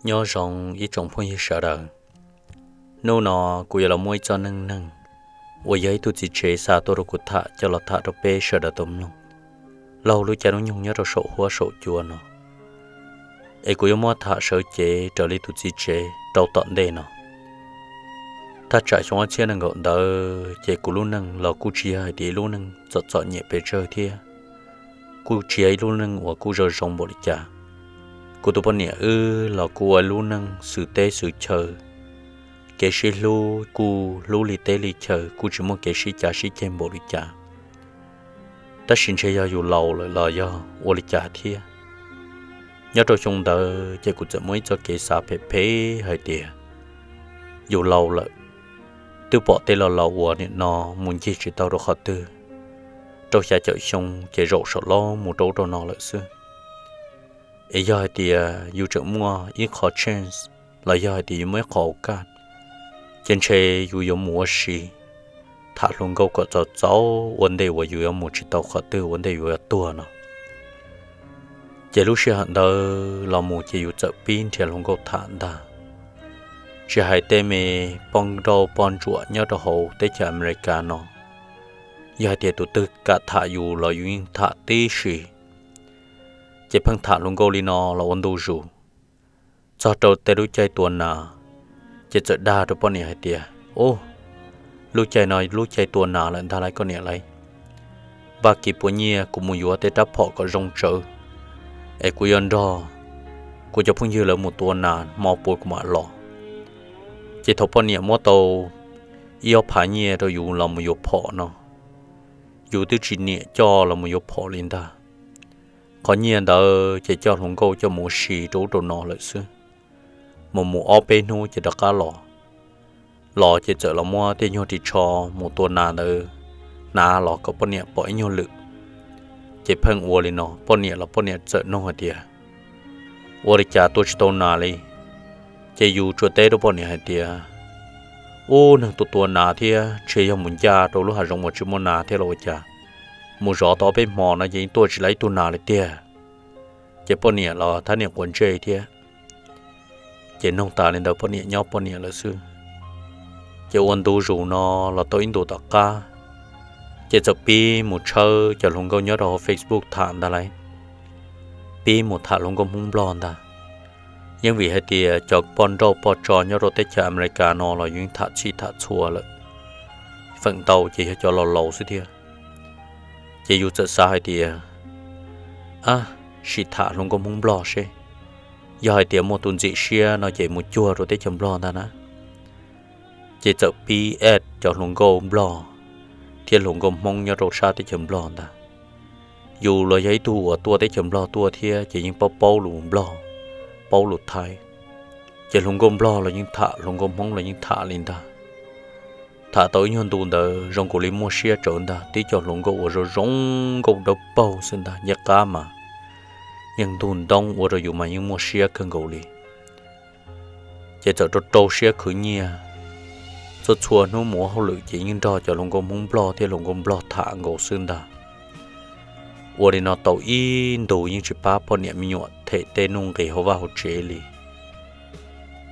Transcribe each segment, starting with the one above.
Nyob zoo ib tsoom phooj ywg sawv daws. Hnub no kuv yuav los muaj ib txoj neej neeg uas yog ib tug txiv tsev xa tuaj rau kuv tham coj los tham rau peb sawv daws tau mloog. Laug lub caij lub nyoog nyob rau saum huab saum cua no, es kuv yuav muab tham sawv cev raws li tus txiv tsev rau tom ntej no. Thaj tsam xyoo ob txhiab nees nkaum ntawd ces kuv lub neej los kuj tsis yog hais tias ib lub neej txom txom nyem pes tsawg thiab, kuj tsis yog ib lub neej uas kuj zoo zoo npaum li cas. Kuv tus poj niam wb los kuj ua ib lub neej xwm teb xwm chaw, kev sib hlub kuj hlub li teb li chaw, kuj tsis muaj kev sib cav sib ceg npaum li cas. Tab sis ntshe yog yus laus lawm los yog ua li cas thiab, nyob rau xyoo ntawd ces kuv txawm muaj ib txoj kev xav phem phem hais tias yus laus lawm, twb pom tej laus laus uas nim no mus ncig tsis tau rau qhov twg, rau xya caum xyoo ces zaum saum laub mus rau ub rau no lawm xwb. Es yog hais tias yus tseem muaj ib qho chance los yog hais tias yus muaj ib qho auv kaj, ces ntshe yus yuav mus ua si, tham hluas nkauj kom txaus txaus ua ntej uas yus yuav mus tsis tau qhov twg, ua ntej yus yuav tuag no. Ces lub sij hawm ntawd los mus ces yus txawm pib nrhiav hluas nkauj tham ntag. Tsis hais tej me poj nrauj poj ntsuam nyob rau hauv teb chaws Amelikas no, yog hais tias tus twg kam tham yus los yus yeej tham tib si. Ces pheej tham hluas nkauj li no los ua ntu zus, txog rau tej lub caij tua nas, ces txawm dag rau poj niam hais tias, Ub, lub caij no lub caij tua nas lawm ntag lauj koj niam lauj. Npaj kiag puav nyiaj kuv mus yuav tej rab phom kom zoo tsawv, es kuv yuav nrog kuv cov phooj ywg lawv mus tua nas hmo puav kuv mam los. Ces thaum poj niam muab tau ib ob phav nyiaj rau yus los mus yuav phom no, yus twb tsis niam coj los mus yuav phom li ntag. Qhov nyiaj ntawd ces coj hluas nkauj coj mus ua si rau ub rau no lawm xwb. Mus mus ob peb hnub ces rov qab los. Los ces txawm los muab tej nyuag ris tsho mus tua nas ntawd hnav los kom poj niam pom ib nyuag lwm. Ces pheej ua li no, poj niam los poj niam txawm nug hais tias, Ua li cas tua tsis tau nas li? Ces yus tsuas teb rau poj niam hais tias, Ub, neeg tua tua nas thiab, ntshe yog mus ncaj rau lub hav zoov uas tsis muaj nas thiab los ua cas, mus zov tau ob peb hmo no ces yeej tua tsis tau ib tug nas li tiag. Ces poj niam los thab niam quav ntsej thiab, ces nug tas li ntawd poj niam nyob poj niam lawm xwb. Ces ua ntu zus no los tau ib ntus tom qab, ces txawm pib mus tshawb cov hluas nkauj nyob rau hauv Facebook tham ntag lauj, pib mus tham hluas nkauj Hmoob Nplog ntag. Yeej vim hais tias cov poj nrauj poj tso nyob rau teb chaws Amelikas no los yus yeej tham txhij tham txhua lawm, feem ntau ces yog cov laus laus xwb thiab. Ces yus txawm xav hais tias, Ab, sim tham hluas nkauj Hmoob Nplog seb, yog hais tias muaj tus ntxim siab no ces mus cuag rau teb chaws Nplog ntag na. Ces txawm pib add cov hluas nkauj Nplog thiab hluas nkauj Hmoob nyob rau sab teb chaws Nplog ntag. Yus los yog ib tug uas tuaj teb chaws Nplog tuaj thiab ces yeej paub paub lus Nplog, paub lus Thaib. Ces hluas nkauj Nplog los yeej tham, hluas nkauj Hmoob los yeej tham li ntag. Tham tau ib nyuag ntu ntawd zoo nkaus li muaj siab tsawv ntag, tib co hluas nkauj uas zoo zoo nkauj dawb paug xwb ntag, ncaj qab mas yeej ntug ntoob ua rau yus mas yeej muaj siab kawg nkaus li. Ces txawm rau rau siab khwv nyiaj, txhua txhua hnub mus ua hauj lwm ces yeej nrog cov hluas nkauj Hmoob Nplog thiab hluas nkauj Nplog tham nkaus xwb ntag. Ua li no tau ib ntus yeej tsis pab poj niam me nyuam them tej nuj nqis hauv vaj hauv tsev li.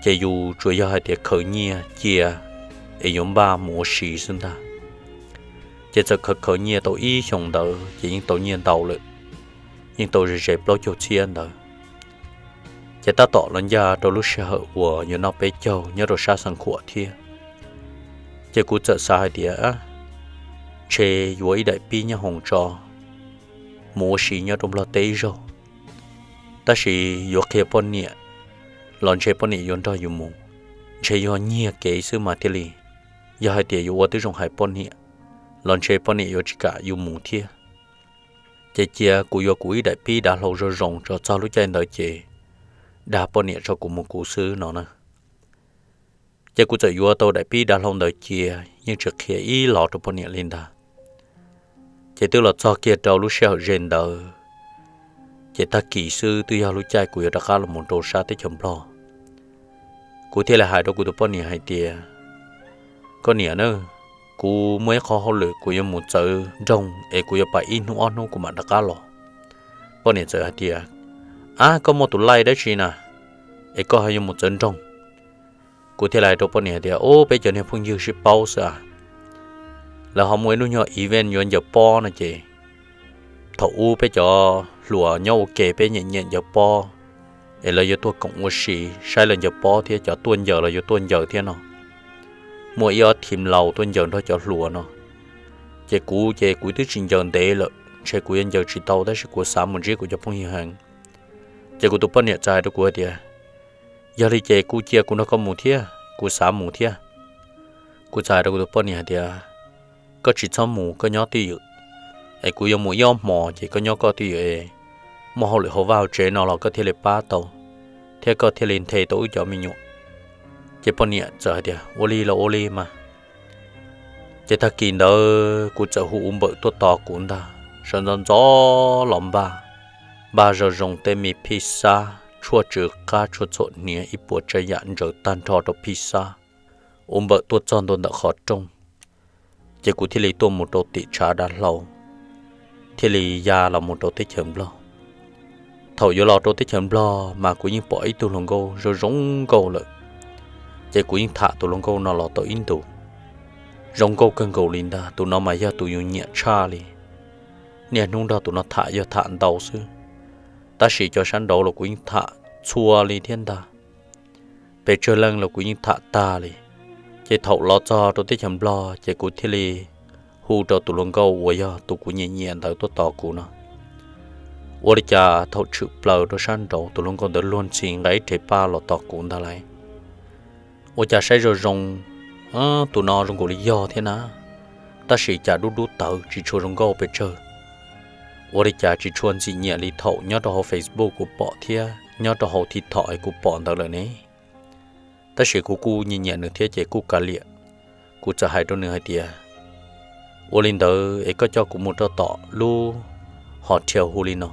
Ces yus tsuas yog hais tias khaws nyiaj cia es yuav npaj mus ua si xwb ntag. Ces txawm khaws khaws nyiaj tau ib xyoos ntawd ces yeej tau nyiaj ntau lawm, yeej tau ze ze plaub caug txhiab ntawd. Ces tab tom los ncaj rau lub sij hawm uas yuav noj peb caug nyob rau sab Xeev Khuam thiab. Ces kuv txawm xav hais tias, ntshe yuav ib daim pib nyob hoos tso mus ua si nyob rau Nplog teb ib zaug, tab sis yuav qhia poj niam los ntshe poj niam yuav nrog yus mus, ntshe yog nyiag kev xwb mas thiaj li, yog hais tias yuav ua tib zoo hais poj niam los ntshe poj niam yuav tsis kam yus mus thiab. Ces cia kuv yuav kuv ib daim pib dav hlau zoo zoo tso, txog lub caij ntawd ces dag poj niam tso kuv mus kuv xwb no na. Ces kuv txawm yuav tau daim pib dav hlau ntawd cia, yeej tsis qhia ib los rau poj niam li ntag. Ces twb los txog kiag rau lub sij hawm ze ntawd, ces tag kis xwb twb yog lub caij kuv yuav rov qab los mus rau sab teb chaws Nplog. Kuv thiaj li hais rau kuv tus poj niam hais tias, koj niam na, kuv muaj ib qho hauj lwm kuv yuav mus txawv nroog es kuv yuav pais ib hnub ob hnub kuv mam rov qab los. Poj niam txawm hais tias, ab, koj muaj tus laij dab tsi na? es koj ho yuav mus txawv nroog. Kuv thiaj li hais rau poj niam tias, Ub, peb cov niag phooj ywg sib paub xwb a, lawv ho muaj ib lub nyuag event yuav ncaws pob no ces thaum ub peb cov hluas nyob ua ke peb nyiam nyiam ncaws pob, es lawv yuav tuaj koom ua si saib lawv ncaws pob thiab cov tuaj ncaws los yuav tuaj ncaws thiab no. Muaj ib ob thim laus tuaj ncaws nrog cov hluas no, ces kuv ces kuv twb tsis ncaws ntev lawm, ntshe kuv yuav ncaws tsis tau tab sis kuv xav mus ntsib kuv cov phooj ywg heev. Ces kuv tus poj niam txawm hais rau kuv hais tias, Yog li ces kuv cia kuv nrog koj mus thiab, kuv xav mus thiab. Kuv txawm hais rau kuv tus poj niam hais tias, Koj tsis txhob mus, koj nyob twj ywm, es kuv yuav mus ib ob hmos ces koj nyob koj twj ywm es muaj hauj lwm hauv vaj hauv tsev no los koj thiaj li pab tau, thiab koj thiaj li nthe tau wb cov me nyuam. Ces poj niam txawm hais tias, Ua li los ua li mas. Ces tag kis ntawd kuv txawm hu ua npawm tuaj tos kuv ntag, sawv ntxov ntxov los npaj, npaj zoo zoo tej me phij xab tshuaj tsw qab tshuaj txhuam hniav ib puas tsav yam ntsaws tag nrho rau phij xab, ua npawm tuaj txog ntua ntawm qhov rooj. Ces kuv thiaj li tuaj mus rau tim tshav dav hlau, thiaj li ya los mus rau teb chaws Nplog. Thaum yuav los rau teb chaws Nplog mas kuv yeej pom ib tug hluas nkauj zoo zoo nkauj lawm, ces kuv yeej tham tus hluas nkauj no los tau ib ntus. Zoo nkauj kawg nkaus li ntag, tus no mas yog tus yus nyiam tshaj li. Niaj hnub nrog tus no tham yog tham ntau xwb, tab sis cov sab nraud los kuv yeej tham txhua li thiab ntag. Pes tsawg leej los kuv yeej tham tag li. Ces thaum los txog rau teb chaws Nplog ces kuv thiaj li hu rau tus hluas nkauj uas yog tus kuv nyiam nyiam ntawd tuaj tos kuv no. Ua li cas thaum tshwm plaws rau sab nraud tus hluas nkauj ntawd luag ntxhi nqa ib rhe paj los tos kuv ntag lauj. Ua cas saib zoo zoo, tus no zoo nkaus li yog thiab na, tab sis cas dub dub tawv tsis tshua zoo nkauj pes tsawg. Ua li cas tsis tshua ntxim nyiam li thaum nyob rau hauv Facebook kuv pom thiab nyob rau hauv TikTok es kuv pom ntawd lawm ne. Tab sis kuv kuj nyiam nyiam nws thiab ces kuj kav liam. Kuv txawm hais rau nws hais tias, Ua li ntawd es koj coj kuv mus rau tom lub hotel hu li no,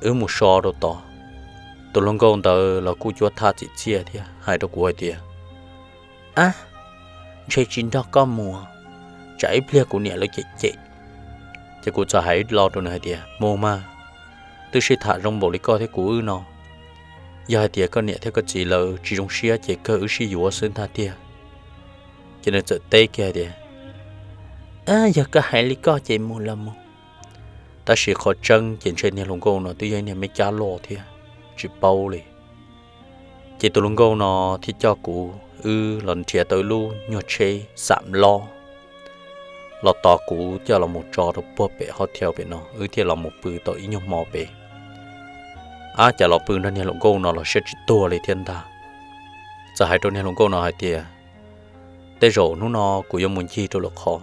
wb mus so rau tod. Tus hluas nkauj ntawd los kuj cuab thaj txim txiaj thiab hais rau kuv hais tias, Ab, ntshe tsis nrog koj mus, tsam ib pliag kuv niam lawv cem cem. Ces kuv txawm hais lo rau nws hais tias, Mus mas, twb sib tham zoo npaum li koj thiab kuv wb no, yog hais tias koj niam thiab koj txiv lawv tsis zoo siab ces kawg wb sib yuav xwb ntag tiag. Ces nws txawm teb kiag hais tias, Yog koj hais li koj ces mus los mus. Tab sis qhov tseeb ces ntshe niag hluas nkauj no twb yog ib niag me cab loj thiab, tsis paub li. Ces tus hluas nkauj no thiaj coj kuv wb los nrhiav tau ib lub nyuag tsheb xam lob los tos kuv coj los mus tso rau puag pem hotel pem no, wb thiaj los mus pw tau ib nyuag hmo pem. Ab, cas los pw nrog niag hluas nkauj no los siab tsis tuag li thiab ntag. Txawm hais rau niag hluas nkauj no hais tias, Tej zaum hnub no kuv yuav mus ncig rau lwm qhov,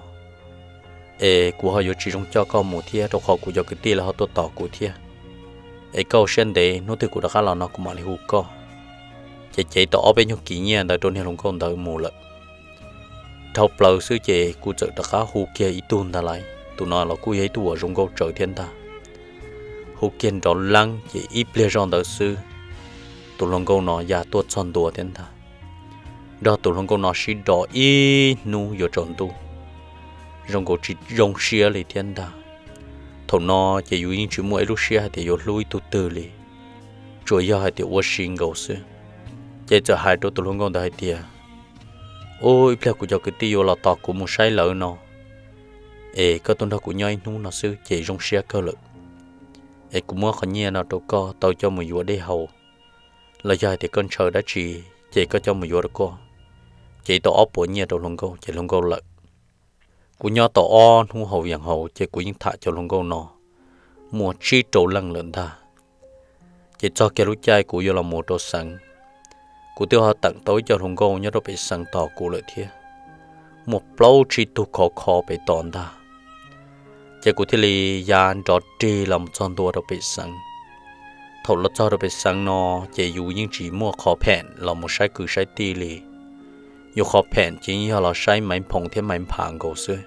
es kuv ho yuav tsis zoo coj koj mus thiab rau qhov kuv cov kwv tij lawv ho tuaj tos kuv thiab. Es koj ua siab ntev, hnub twg kuv rov qab los no kuv mam li hu koj. Ces cev tau ob peb nyuag kis nyiaj ntawd rau niag hluas nkauj ntawd mus lawm. Dhau plaws xwb ces kuv txawm rov qab hu kiag ib tug ntag lauj, tus no los kuj yog ib tug uas zoo nkauj tsawv thiab ntag. Hu kiag nrov leeb ces ib pliag zoj ntawd xwb, tus hluas nkauj no ya tuaj txog ntua thiab ntag. Nrog tus hluas nkauj no sib do ib hnub yuav tsaus ntuj, zoo nkaus tsis zoo siab li thiab ntag. Thaum no ces yus yeej tsis muaj ib lub siab hais tias yuav hlub ib tug twg li, tsuas yog hais tias ua si nkaus xwb. Ces txawm hais rau tus hluas nkauj ntawd hais tias, Ub, ib pliag kuv cov kwv tij yuav los tos kuv mus saib lawv no, es koj tuaj nrog kuv nyob ib hnub no xwb ces zoo siab kawg lawm. Es kuv muab qhov nyiaj no rau koj tau coj mus yuav dej haus, los yog hais tias koj ntshaw dab tsi ces koj coj mus yuav rau koj. Ces tau ob puas nyiaj rau hluas nkauj ces hluas nkauj lawm. Kuv nyob tau ob hnub hauv Vias Haus ces kuv yeej tham cov hluas nkauj no muaj tsib rau leej lawm ntag. Ces txog kiag lub caij kuv yuav los mus rau xeev, kuv twb ho teem tau ib co hluas nkauj nyob rau pem xeev tos kuv lawm thiab. Muaj plaub tsib tug khov kho pem tos ntag. Ces kuv thiaj li ya nrov rig los txog ntua rau pem xeev. Thaum los txog rau pem xeev no, ces yus yeej tsis muaj qhov phem los mus saib kwv saib tij li. Yus qhov phem ces yeej yog los saib Maiv Phoom thiab Maiv Phav nkaus xwb.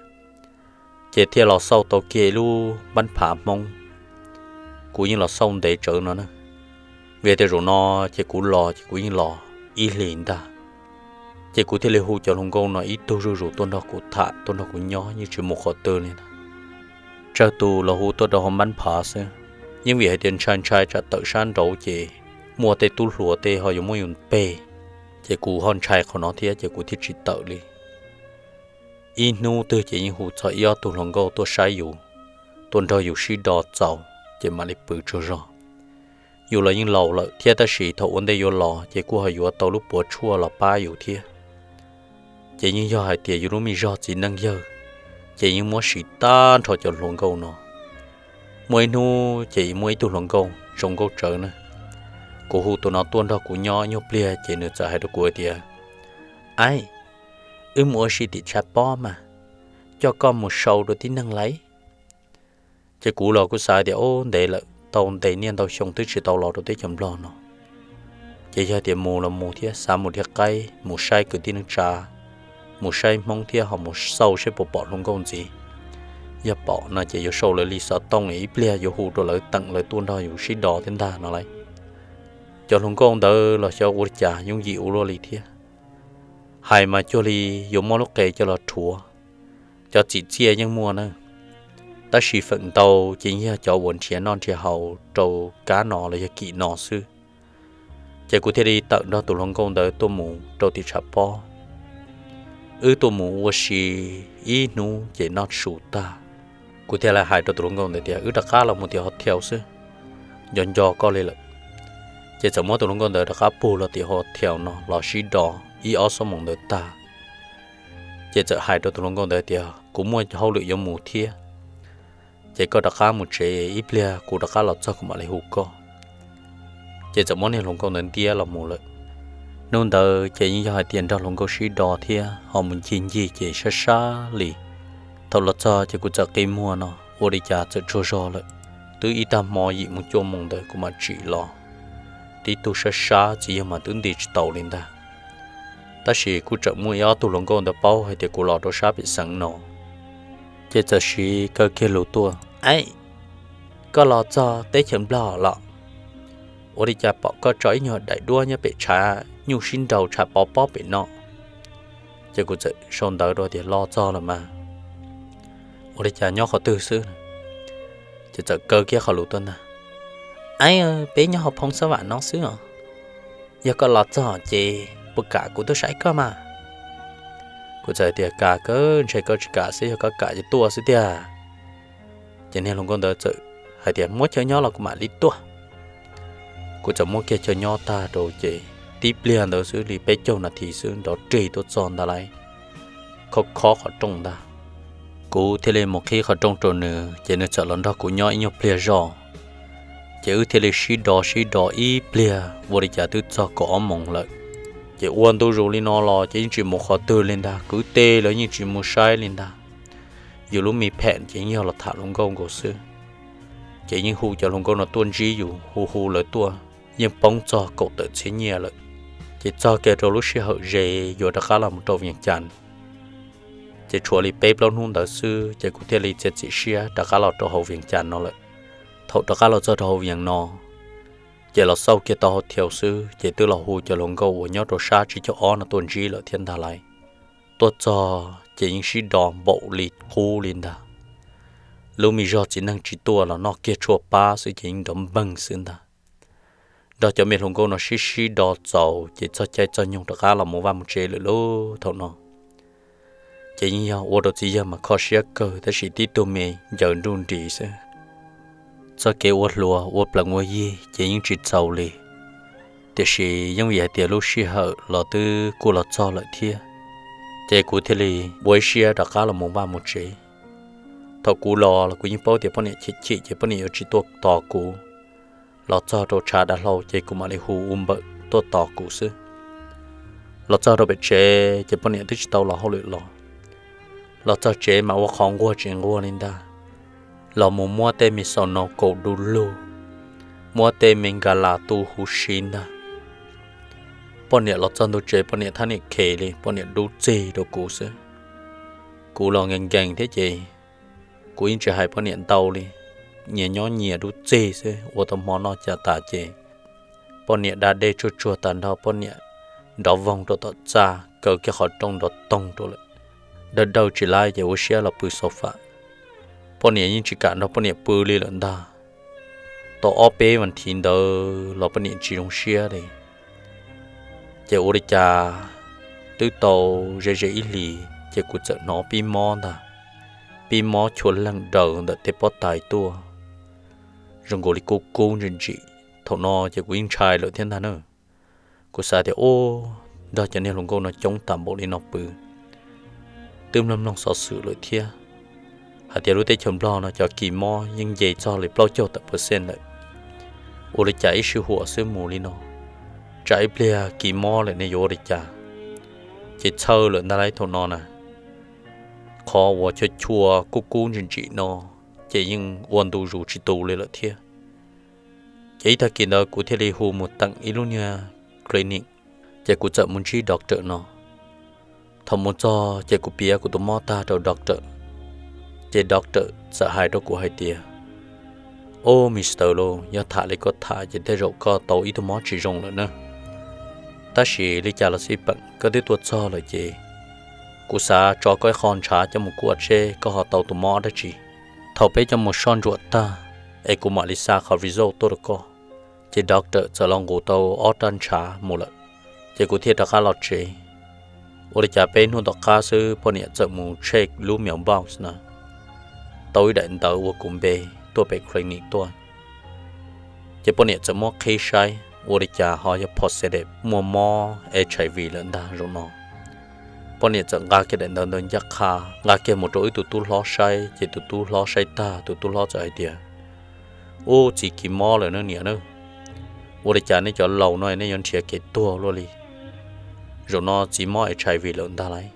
Ces thiaj los xauj tau kiag ib lub npab phav Hmoob. Kuv yeej los xauj ntev tsawv no na, vim tias zaum no ces kuv los ces kuv yeej los ib hlis ntag. Ces kuv thiaj li hu cov hluas nkauj no ib tug zuj zus tuaj nrog kuv tham tuaj nrog kuv nyob, yeej tsis mus qhov twg li na. Tsawg tus los hu tuaj rau hauv npab phav xwb, yeej vim hais tias ntshai ntshai tsam tawm sab nraud ces muaj tej tub hluas tej ho yuav muab yus peg. Ces kuv ho ntshai qhov no thiab ces kuv thiaj tsis tawm li. Ib hnub twg ces yeej hu txog ib ob tug hluas nkauj tuaj saib yus, tuaj nrog yus sib do txaus, ces mam li pw tsaug zog. Yus los yeej laus lawm thiab tab sis thaum ua ntej yuav los ces kuj ho yuav tau lub puav tshuaj los pab yus thiab. Ces yeej yog hais tias yus lub me zog txiv neej yawg, ces yeej muab siv tag nrho cov hluas nkauj no. Muaj ib hnub ces muaj ib tug hluas nkauj zoo nkauj tsawv na, kuv hu tus no tuaj nrog kuv nyob nyuag pliag ces nws txawm hais rau kuv tias, Aib, wb mus ua si tim tshav pob mas, coj koj mus sau rau tib neeg lauj. Ces kuv los kuv xav tias, Ub, ntev lawm, tau ntev niaj ntau xyoo twb tsis tau los rau teb chaws Nplog no. Ces yog tias mus los mus thiab, xav mus dhia qaib mus saib kwv tij neej tsa, mus saib Hmoob thiab ho mus xauj seb puas pom hluas nkauj ntxiv. Yog pom no ces yuav sau lawv li xov tooj, ib pliag yuav hu rau lawv teem lawv tuaj nrog yus sib do thiab ntag no lauj. Cov hluas nkauj ntawd los xyov ua li cas yooj yim ua luaj li thiab. Hais mas cuag li yuav muab lub qe coj los rhuav. Cov txim txiaj yeej muaj na, tab sis feem ntau ces yog cov uas nrhiav noj nrhiav haus rau kab no los yog kim no xwb. Ces kuv thiaj li tawm nrog tus hluas nkauj ntawd tuaj mus rau tim tshav pob. Wb tuaj mus ua si ib hnub ces noj su tag, kuv thiaj li hais rau tus hluas nkauj ntawd tias, Wb rov qab los mus tim hotel xwb, nco nco koj li lawm. Ces txawm muab tus hluas nkauj ntawd rov qab pug los tim hotel no los sib do ib ob xuab moos ntawd tag. Ces txawm hais rau tus hluas nkauj ntawd tias, Kuv muaj hauj lwm yuav mus thiab, ces koj rov qab mus tsev, ib pliag kuv rov qab los txog kuv mam li hu koj. Ces txawm muab niag hluas nkauj ntawd ntiab los mus lawm. Hnub ntawd ces yeej yog hais tias nrog hluas nkauj sib do thiab ho mus ncig ncig ces sab sab li. Thaum los txog ces kuv txawm qi muag no, ua li cas txawm tsaug zog lawm. Twb ib tag hmo yim mus cuaj moos ntawd kuv mam tsim los, tib tug sab sab txiv yawg mas twb nti tsis tau li ntag. Tab sis kuj tseem muaj ib ob tug hluas nkauj ntawd paub hais tias kuv los rau sab pem xeev no, ces txawm siv kaw kiag lus tuaj, Aib, koj los txog teb chaws Nplog los? Ua li cas pom koj tso ib nyuag daim duab nyob pem tshav nyuj sib nraus tshav pob pob pem no? Ces kuv txawm sau ntawv rau tias, Los txog lawm mas. Ua li cas nyob qhov twg xwb? Ces txawm kaw kiag qhov lus tuaj ntag, Aib, peb nyob hauv phoo xab vam no xwb os. Yog koj los txog ces puas kam kuv tuaj saib koj mas? Kuv txawm tias, Kam kawg, ntshe koj tsis kam xwb, yog koj kam ces tuaj xwb tiag. Ces niag hluas nkauj ntawd txawm hais tias, Muab chaw nyob los kuv mam li tuaj. Kuv txawm muab kiag chaw nyob tag rau ces tib pliag ntawd xwb li peb caug nas this xwb nrov rig tuaj txog ntag lauj, khob khob qhov rooj ntag. Kuv thiaj li mus qhib qhov rooj rau nws ces nws txawm los nrog kuv nyob ib nyuag pliag zog. Ces wb thiaj li sib do sib do ib pliag ua li cas twb txog kaum ob moos lawm. Ces ua ntu zus li no los ces yeej tsis mus qhov twg li ntag, kwv tij los yeej tsis mus saib li ntag. Yus lub me phem ces yeej yog los tham hluas nkauj nkaus xwb. Ces yeej hu cov hluas nkauj no tuaj ntsib yus, hu hu lawv tuaj yeej poob txog kaum tawm txhiab nyiaj lawm. Ces txog kiag rau lub sij hawm ze yuav rov qab los mus rau Vias Cas, ces tshuav li peb plaub hnub ntawd xwb ces kuv thiaj li txiav txim siab rov qab los rau hauv Vias Cas no lawm. Thaum rov qab los txog rau hauv Vias no, ces los xauj kiag tau hauv thiau xwb ces twb los hu cov hluas nkauj uas nyob rau sab tsib caug ob no tuaj ntsib lawm thiab ntag lauj. Tuaj txog ces yeej sib do npaum li qub li ntag. Lub me zog txiv neej tsis tuaj los noj kiag tshuaj pab xwb ces yeej nrov npeeg xwb ntag. Nrog cov me hluas nkauj no sib sib do txaus ces txog caij txog nyoog rov qab los mus vaj mus tsev lawm lauj. Thaum no ces yeej yog ua rau txiv yawg mas kho siab kawg tab sis tib tug me ncaws nruj nris xwb. Txoj kev ua hluas ua plees ua yig ces yeej tsis txaus li, tiam sis yeej vim hais tias lub sij hawm los twb kuj los txog lawm thiab, ces kuv thiaj li ua ib siab rov qab los mus vaj mus tsev. Thaum kuv los los kuv yeej paub tias poj niam chim chim ces poj niam yuav tsis tuaj tos kuv. Los txog rau tshav dav hlau ces kuv mam li hu ua npawm tuaj tos kuv xwb. Los txog rau pem tsev ces poj niam twb tsis tau los hauj lwm los. Los txog tsev mas ua qhov nquag tsis nquag li ntag, los mus muab tej me xaus nau kaus du lug, muab tej me nkas las tu huv si ntag. Poj niam los txog ntua tsev poj niam thab niam khes li, poj niam dub txig rau kuv xwb. Kuv los nkees nkees thiab ces kuv yeej tsis hais poj niam ntau li, nyias nyob nyias dub txig xwb. Ua tau hmo noj cas tas ces poj niam da dej tsuag tsuag tas nrho poj niam nrov voog rau tom txaj kaw kiag qhov rooj nrov toog rau lawm. Dawb dawb tsis laib ces ua siab los pw sofa. Poj niam yeej tsis kam nrog poj niam pw li lawm ntag. tau ob peb vas thiv ntawd los poj niam tsis zoo siab li. Ces ua li cas twb tau ze ze ib hlis ces kuv txawm hnov pib mob ntag, pib mob chua leeg daws ntawm tej pob tais tuaj, zoo nkaus li kub kub ntsim ntsim. Thaum no ces kuv yeej ntshai lawm thiab ntag na. Kuv xav tias, Ub, nrog cov niag hluas nkauj no coob tas npaum li no pw, twb mloog mloog xov xwm lawm thiab hais tias lub teb chaws Nplog no cov kis mob yeej nce txog li plaub caug tawm percent lawm. Ua li cas ib sij huam xwb mus li no, tsam ib pliag kis mob lawm ne yuav ua li cas? Ces txhawj lawm ntag lauj thaum no na. Qhov uas chua chua kub kub ntsim ntsim no ces yeej ua ntu zus tsis tu li lawm thiab. Ces ib tag kis ntawd kuv thiaj li hu mus teem ib lub niag clinic, ces kuv txawm mus ntsib doctor no. Thaum mus txog ces kuv piav kuv tus mob tag rau doctor, ces doctor txawm hais rau kuv hais tias, Ob, Mister Lu, yog tham li koj tham ces tej zaum koj tau ib tug mob tsis zoo lawm na. Tab sis li cas los xij peem koj twb tuaj txog lawm ces kuv xav tso koj ib qho ntshav coj mus kuaj seb koj ho tau tus mob dab tsi. Thaum peb coj mus soj ntsuam tag es kuv mam li xa qhov result tuaj rau koj. Ces doctor txawm los nqus tau ob rab ntshav mus lawm, ces kuv thiaj rov qab los tsev. Ua li cas peb hnub tom qab xwb poj niam txawm mus check lub mailbox na, tau ib daim ntawv ua kuv npe tuaj pem clinic tuaj. Ces poj niam txawm muab qhib saib ua li cas ho yog positive muaj mob HIV lawm ntag zaum no. Poj niam txawm nqa kiag daim ntawv ntawd ncaj qha nqa kiag mus rau wb tus tub hlob saib, ces tus tub hlob saib tag tus tub hlob txawm hais tias, Ub, txiv kis mob lawm ne niam na. Ua li cas nej cov laus no nej yuav nrhiav kev tuag luaj li. Zaum no txiv mob HIV lawm ntag lauj.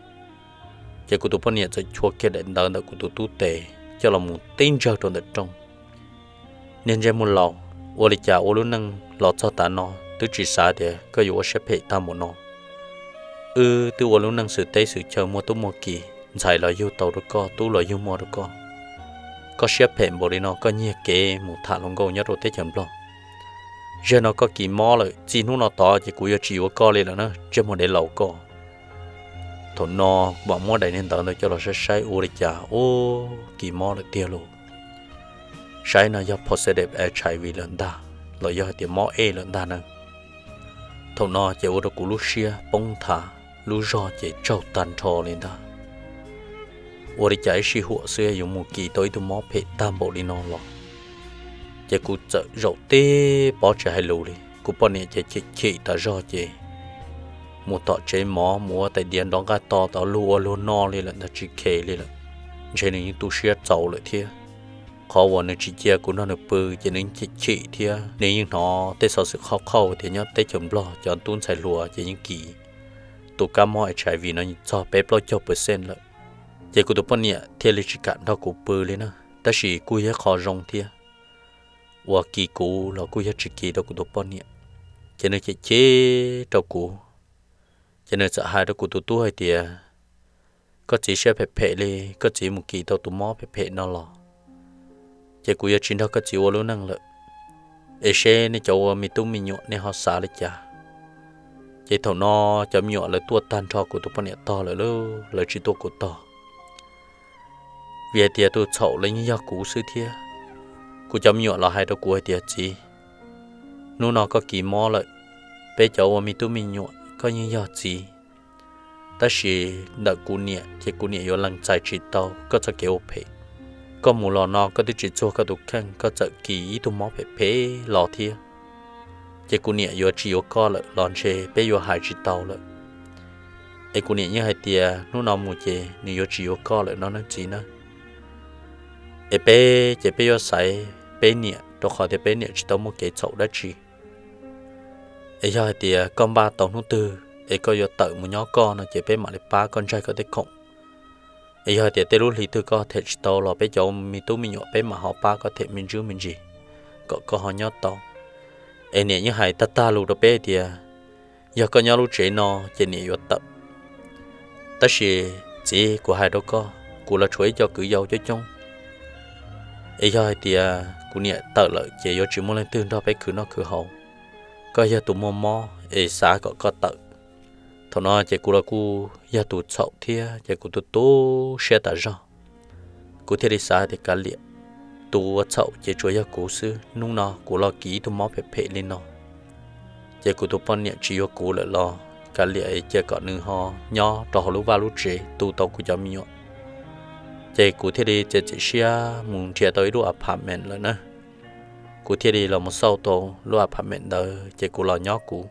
Ces kuv tus poj niam txawm chua kiag daim ntawv ntawm kuv tus tub tes coj los mus tib ntsawg rau ntawm rooj. Niag ntsej muag laus, ua li cas ua lub neej los txog tav no twb tsis xav tias koj yuav ua siab phem tag npaum no. Wb twb ua lub neej xwm teb xwm chaw muaj tub muaj ki, ntxhais los yug tau rau koj, tub los yug muaj rau koj. Koj siab phem npaum li no koj nyiag kev mus tham hluas nkauj nyob rau teb chaws Nplog. Zaum no koj kis mob lawm, txij hnub no tod ces kuv yuav tsis yuav koj li lawm na, ntsej muag dev laus koj. Thaum no mam muab daim niag ntawv ntawd coj los saib saib ua li cas, ub, kis mob lawm tiag lauj. Saib no yog positive HIV lawm ntag, los yog hais tias mob AIDS lawm ntag na. Thaum no ces ua rau kuv lub siab poob nthav, lub zog ces tsaug tag nrho li ntag. Ua li cas ib sij huam xwb yuav mus kis tau ib tug mob phem tag npaum li no los. Ces kuv txawm zaum tib pob tsis hais lus li, kuv poj niam ces chim chim tas zog ces mus tom tsev mov mus ua tais diav nrov nqaj to tod luag ua luag noj li lawm ntag, tsis khe li lawm. Ntshe nws yeej tu siab txaus lawm thiab. Qhov uas nws tsis cia kuv nrog nws pw ces nws yeej chim chim thiab nws yeej hnov tej xov xwm qhauj qhauj tias nyob teb chaws Nplog cov tub ntxhais hluas ces yeej kis tus kab mob HIV no txog peb plaub caug percent lawm. Ces kuv tus poj niam thiaj li tsis kam nrog kuv pw li na, tab sis kuj yog qhov zoo thiab, uas kis kuv los kuj yog tsis kis rau kuv tus poj niam. Ces nws chim chim rau kuv, ces nws txawm hais rau kuv tus tub hais tias, Koj txiv siab phem phem li, koj txiv mus kis tau tus mob phem phem no los, ces kuv yuav tsis nrog koj txiv ua lub neej lawm. Es seb nej cov ua me tub me nyuam nej ho xav li cas? Ces thaum no cov me nyuam lawv tuaj tag nrho kuv tus poj niam tog lawm lauj, lawv tsis tuaj kuv tog. Vim hais tias tus txhaum los yeej yog kuv xwb thiab. Kuv cov me nyuam los hais rau kuv hais tias, Txiv, hnub no koj kis mob lawm, peb cov ua me tub me nyuam koj yeej yog txiv, tab sis ntawm kuv niam ces kuv niam yuav lees txais tsis tau koj txoj kev ua phem. Koj mus los no koj twb tsis txuag koj tus kheej, koj txawm kis ib tug mob phem phem los thiab. Ces kuv niam yuav tsis yuav koj lawm los ntshe peb yuav hais tsis tau lawm. Es kuv niam yeej hais tias hnub no mus ces nws yuav tsis yuav koj lawm no nawb txiv nawb. Es peb ces peb yuav xaiv peb niam, rau qhov tias peb niam tsis tau muaj kev txhaum dab tsi. Es yog hais tias koj npaj tau hnub twg es koj yuav tawm mus nyob koj no ces peb mam li pab koj ntsaig koj tej khoom. Es yog hais tias tej lub hli twg koj them tsis tau los peb cov me tub me nyuam peb mam ho pab koj them me ntsis me ntsis kom koj ho nyob tau. Es niam yeej hais tag tag lus rau peb tias, yog koj nyob lub tsev no ces niam yuav tawm. Tab sis txiv, kuv hais rau koj, kuv los tshuav ib co kwv yau coob coob. Es yog hais tias kuv niam tawm lawm ces yuav tsis muaj leej twg nrog peb khwv noj khwv haus. Koj yog tus muaj mob es xav kom koj tawm. Thaum no ces kuv los kuj yog tus txhaum thiab ces kuv tu tu siab tas zog. Kuv thiaj li xav tias kav liam, tus ua txhaum ces tsuas yog kuv xwb. Hnub no kuv los kis ib tug mob phem phem li no, ces kuv tus poj niam tsis yuav kuv lawm los kav liam cia kom nws ho nyob rau hauv lub vaj lub tsev tu tau kuv cov me nyuam. Ces kuv thiaj li txiav txim siab mus nrhiav tau ib lub apartment lawm na. Kuv thiaj li los mus xauj tau lub apartment ntawd ces kuv los nyob kuv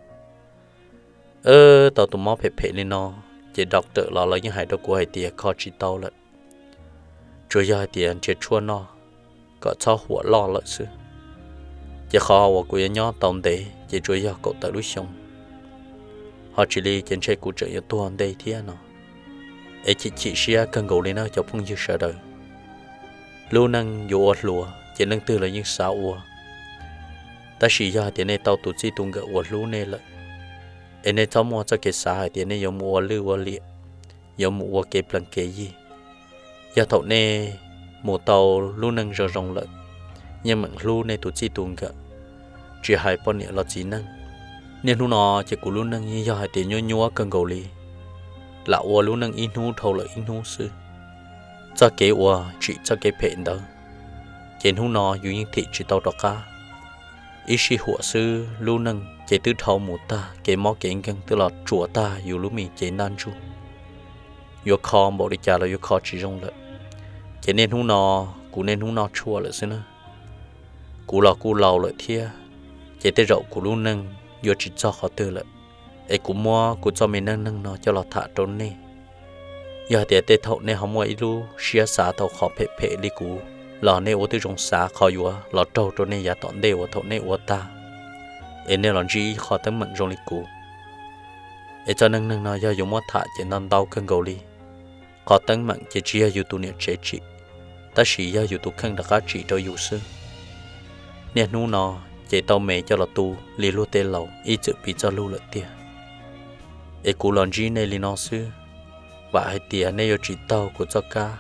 tau tus mob phem phem li no. Ces doctor los lawv yeej hais rau kuv hais tias kho tsis tau lawm, tsuas yog hais tias nrhiav tshuaj noj kom txhob huam loj lawm xwb. Ces qhov uas kuv yuav nyob tau ntev ces tsuas yog kaum tawm lub xyoo, ho tsis li ces ntshe kuv tseem yuav tuag ntej thiab no. Es chim chim siab kawg nkaus li na cov phooj ywg sawv daws. Lub neej yuav ua hluas ces leej twg los yeej xav ua, tab sis yog hais tias nej tau tus txij tus nkawm uas hlub nej lawm, es nej txhob muaj txoj kev xav hais tias nej yuav mus ua lwj ua liam, yuav mus ua kev plees kev yig. Yog thaum nej mus tau lub neej zoo zoo lawm, yeej meem hlub nej tus txij tus nkawm, tsis hais poj niam los txiv neej. Niaj hnub no ces kuv lub neej yeej yog hais tias nyuab nyuab kawg nkaus li, lam ua lub neej ib hnub dhau lawm ib hnub xwb. Txoj kev uas tsim txoj kev phem ntawd, ces hnub no yus yeej thim tsis tau rov qab. Ib sij huam xwb lub neej ces twb dhau mus tag, kev mob kev nkeeg twb los tsuas tag yus lub me cev ntaj ntsug. Yuav kho npaum li cas los yuav kho tsis zoo lawm. Ces niaj hnub no, kuv niaj hnub noj tshuaj lawm xwb na. Kuv los kuj laus lawm thiab, ces tej zaum kuv lub neej yuav tsis txog qhov twg lawm. Es kuv muab kuv txoj me neej neeg no coj los tham rau nej. Yog hais tias tej thaum nej ho muaj ib lub siab xav tau qhov phem phem li kuv, los nej ua tib zoo xav qhov yuav los raug rau nej yav tom ntej uas thaum nej ua tag, es nej los ntsib ib qho teeb meem zoo li kuv. Es txoj neej neeg no yog yuav muab tham ces ntau ntau kawg nkaus li. Qhov teeb meem ces tsis yog yus tus niam tsev tsim, tab sis yog yus tus kheej rov qab tsim rau yus xwb. Niaj hnub no ces tau me coj los tu li luag tej laus ib txwm piv txoj lug lawm tiag. Es kuv los ntsib nej li no xwb, vam hais tias nej yuav tsis taug kuv txoj kab,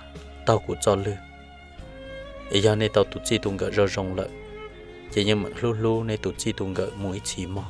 taug kuv txoj lwg. Es yog nej tau tus txij tus nkawm zoo zoo lawm, ces yeej meem hlub hlub nej tus txij tus nkawm mus ib txhis mog.